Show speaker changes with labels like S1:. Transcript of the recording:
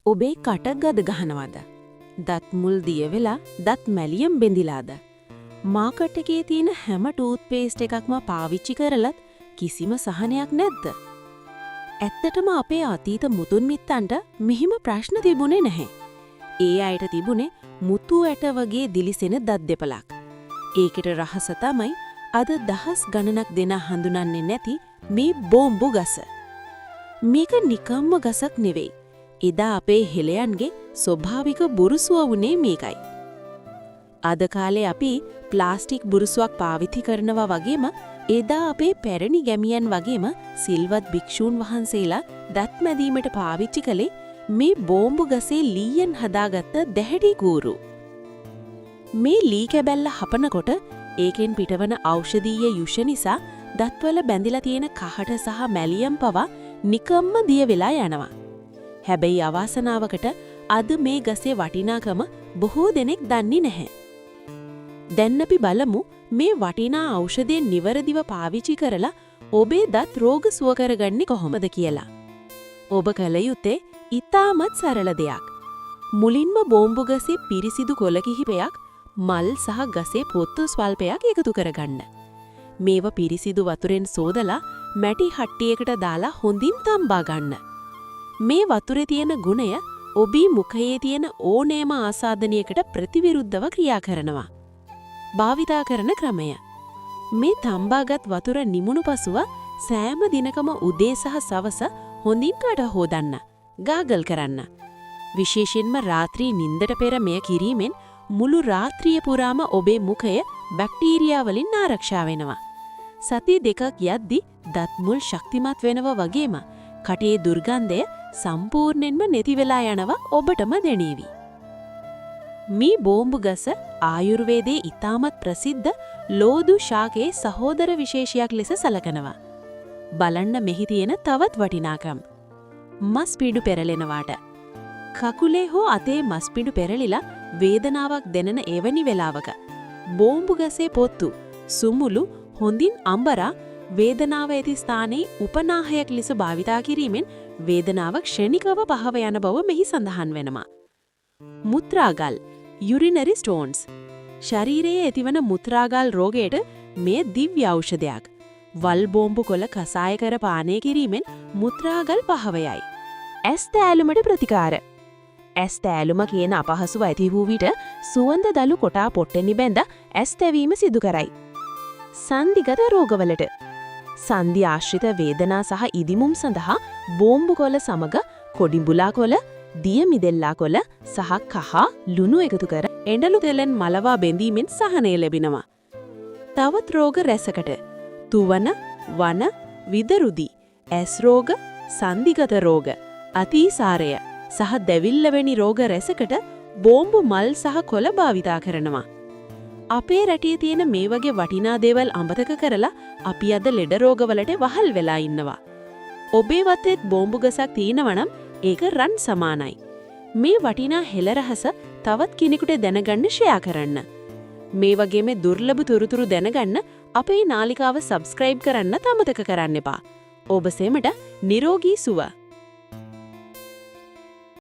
S1: ඔබේ කට ගද ගහනවද? දත් මුල් දිය වෙලා දත් මැලියම් බෙඳිලාද? මාකට් එකේ තියෙන හැම ටූත් පේස්ට් එකක්ම පාවිච්චි කරලත් කිසිම සහනයක් නැද්ද? ඇත්තටම අපේ අතීත මුතුන් මිත්තන්ට මෙහිම ප්‍රශ්න තිබුණේ නැහැ. ඒ අයට තිබුණේ මුතු ඇට වගේ දිලිසෙන දත් දෙපළක්. ඒකට රහස තමයි අද දහස් ගණනක් දෙනා හඳුනන්නේ නැති මේ බෝම්බු ගස. මේක නිකම්ම ගසක් නෙවෙයි. එදා අපේ හෙළයන්ගේ ස්වභාවික බුරුසුව වුණේ මේකයි. අද කාලේ අපි ප්ලාස්ටික් බුරුසුවක් පාවිච්චි කරනවා වගේම, එදා අපේ පැරණි ගැමියන් වගේම සිල්වත් භික්ෂූන් වහන්සේලා දත් මැදීමට පාවිච්චි කළේ මේ බෝම්බු ගසේ ලීයෙන් හදාගත්ත දැහැටි කූරු. මේ ලී කැබැල්ල හපනකොට ඒකෙන් පිටවන ඖෂධීය යුෂ නිසා දත්වල බැඳිලා තියෙන කහට සහ මැලියම් පවා නිකම්ම දිය වෙලා යනවා. හැබැයි අවාසනාවකට අද මේ ගසේ වටිනාකම බොහෝ දෙනෙක් දන්නේ නැහැ. දැන් අපි බලමු මේ වටිනා ඖෂධය නිවැරදිව පාවිච්චි කරලා ඔබේ දත් රෝග සුව කරගන්නේ කොහොමද කියලා. ඔබ කළ යුත්තේ ඉතාමත් සරල දෙයක්. මුලින්ම බෝම්බු ගසේ පිරිසිදු කොළ කිහිපයක්, මල් සහ ගසේ පොත්තු ස්වල්පයක් එකතු කරගන්න. මේව පිරිසිදු වතුරෙන් සෝදලා මැටි හට්ටියකට දාලා හොඳින් තම්බා ගන්න. මේ වතුරේ තියෙන ගුණය ඔබේ මුඛයේ තියෙන ඕනෑම ආසාදනයකට ප්‍රතිවිරුද්ධව ක්‍රියා කරනවා. භාවිතා කරන ක්‍රමය. මේ තම්බාගත් වතුර නිමුණු පසුව සෑම දිනකම උදේ සහ සවස හොඳින් කට හෝදන්න, ගාගල් කරන්න. විශේෂයෙන්ම රාත්‍රී නින්දට පෙර මෙය කිරීමෙන් මුළු රාත්‍රිය පුරාම ඔබේ මුඛය බැක්ටීරියා වලින් ආරක්ෂා වෙනවා. සති 2ක් යද්දි දත් මුල් ශක්තිමත් වෙනවා වගේම කටේ දුර්ගන්ධය සම්පූර්ණයෙන්ම නැති වෙලා යනවා ඔබටම දැනේවි. මේ බෝම්බු ගස ආයුර්වේදයේ ඉතාමත් ප්‍රසිද්ධ ලෝදු ශාකයේ සහෝදර විශේෂයක් ලෙස සලකනවා. බලන්න මෙහි තියෙන තවත් වටිනාකම්. මස් පිඩු පෙරලෙනවාට. කකුලේ හෝ අතේ මස් පිඩු පෙරලිලා වේදනාවක් දැනෙන එවැනි වෙලාවක බෝම්බු ගසේ පොත්තු, සුමුළු හොඳින් අඹරා වේදනාව ඇති ස්ථානයේ උපනාහයක් ලෙස භාවිතා කිරීමෙන් වේදනාව ක්ෂණිකව පහව යන බව මෙහි සඳහන් වෙනවා. මුත්‍රාගල්, යුරිනරි ස්ටෝන්ස්. ශරීරයේ ඇතිවන මුත්‍රාගල් රෝගයට මේ දිව්‍ය ඖෂධයක්. වල් බෝම්බු කොළ කසාය කර පානය කිරීමෙන් මුත්‍රාගල් පහව යයි. ඇස් තෑලුමට ප්‍රතිකාර. ඇස් තෑලුම කියන අපහසුව ඇති වූ විට සුවඳ දළු කොටා පොට්ටනි බැඳ ඇස් තැවීම සිදු කරයි. සන්ධිගත රෝගවලට. සන්ධි ආශ්‍රිත වේදනා සහ ඉදිමුම් සඳහා බෝම්බු කොළ සමග කොඩිඹුලා කොළ, දිය මිදෙල්ලා කොළ සහ කහ ලුණු එකතු කර එඬලු තෙලෙන් මලවා බෙඳීමෙන් සහනය ලැබෙනවා. තවත් රෝග රැසකට තුවන, වන, විදරුදි, ඇස් රෝග, සන්ධිගත රෝග, අතීසාරය සහ දැවිල්ල වැනි රෝග රැසකට බෝම්බු මල් සහ කොළ භාවිතා කරනවා. අපේ රටේ තියෙන මේ වගේ වටිනා දේවල් අමතක කරලා අපි අද ලෙඩ රෝගවලට වහල් වෙලා ඉන්නවා. ඔබේ වත්තේත් බෝම්බු ගසක් තියෙනවා නම් ඒක රන් සමානයි. මේ වටිනා හෙළ රහස තවත් කෙනෙකුට දැනගන්න ෂෙයා කරන්න. මේ වගේම දුර්ලභ තොරතුරු දැනගන්න අපේ නාලිකාව සබ්ස්ක්‍රයිබ් කරන්න අමතක කරන්න එපා. ඔබ සැමට නිරෝගී සුව.